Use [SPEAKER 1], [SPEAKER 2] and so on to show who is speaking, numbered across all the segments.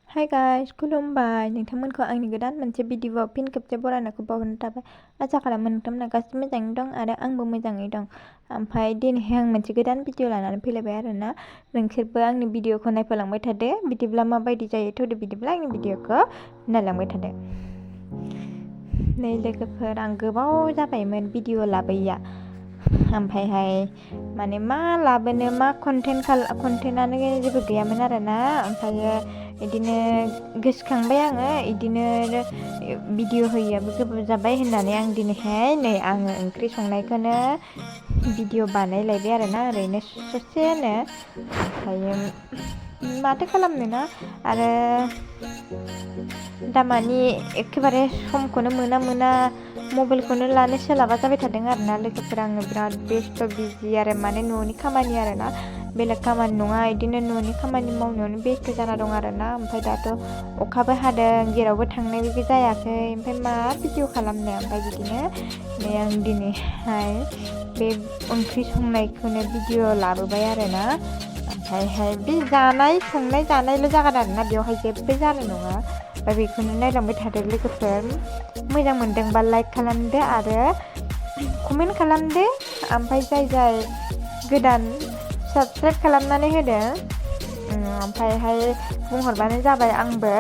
[SPEAKER 1] Hai guys, खुलुमबाय नोंथांमोनखौ आंनि गोदान मोनसे भिडिअ'आव फिन खेबसे बरायनायखौ बावहरनाय थाबाय। आसा खालामो नोंथांमोना गासिबो मोजाङै दं आरो आंबो मोजाङै दं। ओमफ्राय दिनैहाय आं मोनसे गोदान भिडिअ' लानानै फैलायबाय आरोना। नोंसोरबो आंनि भिडिअ'खौ नायफालांबाय थादो। बिदिब्ला माबायदि जायो थौदो बिदिब्ला आंनि भिडिअ'खौ नायलांबाय थादो। नै लोगोफोर, आं गोबाव जाबायमोन भिडिअ' लाबोयैया। ओमफ्रायहाय माने मा लाबोनो मा कन्टेन्टआनो जेबो गैयामोन आरोना। ओमफ्रायो बिदिनो गोसोखांबाय आङो बिदिनो भिडिअ' होयैयाबो गोबाव जाबाय होननानै आं दिनैहाय नै आङो ओंख्रि संनायखौनो भिडिअ' बानायलायबाय आरोना, ओरैनो ससेनो। ओमफ्रायो माथो खालामनो ना, आरो दामानि एखेबारे समखौनो मोना मबाइलखौनो लानो सोलाबा जाबाय थादों आरोना लोगोफोर। आङो बिराद बेस्थ' बिजि आरो माने न'नि खामानि आरोना, बेलेग खामानि नङा, बिदिनो न'नि खामानि मावनायावनो बेस्थ' जाना दं आरोना। ओमफ्राय दाथ' अखाबो हादों, जेरावबो थांनायबो जायाखै। ओमफ्राय मा भिडिअ' खालामनो, ओमफ्राय बिदिनो नै आं दिनैहाय बे ओंख्रि संनायखौनो भिडिअ' लाबोबाय आरोना। ओमफ्रायहाय बे संनाय जानायल' जागोन आरोना, बेवहाय जेबो जानाय नङा। ओमफ्राय बेखौनो नायलांबाय थादो लोगोफोर। मोजां मोनदोंबा लाइक खालामदो आरो कमेन्ट खालामदो। ओमफ्राय जाय गोदान साबस्क्राइब खालामनानै होदो। ओमफ्रायहाय बुंहरबानो जाबाय, आंबो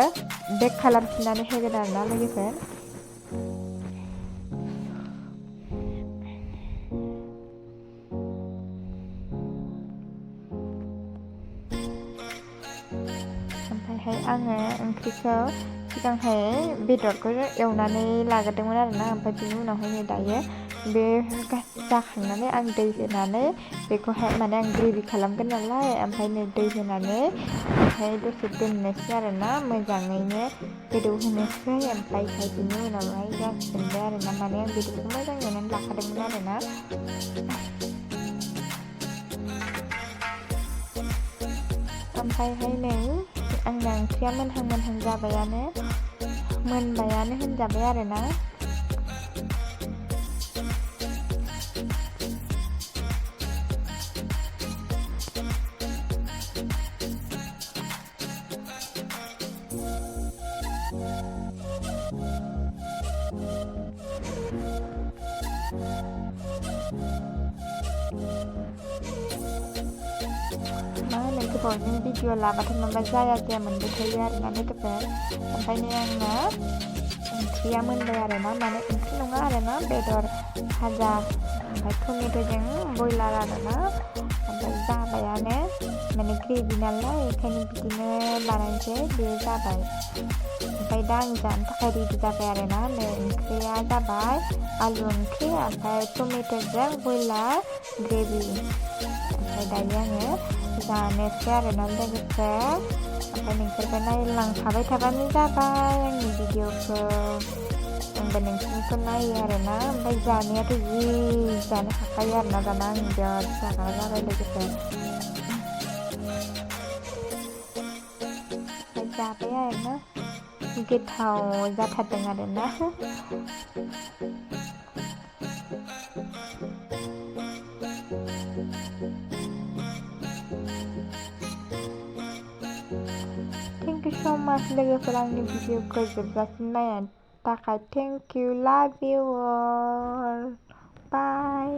[SPEAKER 1] बेक खालामफिननानै होगोन आरोना लोगोफोर। ओमफ्रायहाय आङो ओंख्रिखौ सिगांहाय बेदरखौ एवनानै लाग्रोदोंमोन आरोना। ओमफ्राय बिनि उनावहाय दायो बे जाखांनानै आं दै होनानै बेखौहाय माने आं ग्रेभि खालामगोन नालाय, ओमफ्राय नै दै होनानै ओमफ्राय दसे दोननोसै आरोना, मोजाङैनो गोदौहोनोसै। ओमफ्रायहाय बिनि उनावहाय जासिगोनलाय आरोना, माने आं बेदरखौ मोजां एवनानै लाखादोंमोन आरोना। ओमफ्रायहाय नै आंना ओंख्रिया मोनहां जाबायानो, मोनबायानो होनजाबाय आरोना। मा होनो, गोबावजों भिडिअ' लाबाथाय माबा जाया मोनबाय थायो आरोना लोगोफोर। ओमफ्राय नै आंना ओंख्रिया मोनबाय आरोना, माने ओंख्रि नङा आरोना, बेदर भाजा ओमफ्राय टमेट'जों बयलार आरोना। ओमफ्राय जाबायानो, माने ग्रेभि नालाय ओंखायनो बिदिनो बानायनोसै, बे जाबाय। ओमफ्राय दा आं जानो थाखाय रेडि जाबाय आरोना। नै ओंख्रिया जाबाय आलु ओंख्रि ओमफ्राय टमेट'जों बयलार ग्रेभि। ओमफ्राय दायो आङो जानोसै आरोना लोगोफोर। ओमफ्राय नोंसोरबो नायलांखाबाय थाबानो जाबाय आंनि भिडिअ'खौ। आंबो नोंसोरनिखौ नायो आरोना। ओमफ्राय जानायाथ' जि जानो हाखायो आरोना, दाना आं बिराद जाग्रा जाबाय लोगोफोर। ओमफ्राय जाबाय आरोना, गोथाव जाथारदों आरोना। Thank you so much लोगोफोर, आंनि भिडिअ'खौ जोबजासिम नायनायनि थाखाय। Thank you, love you all, bye।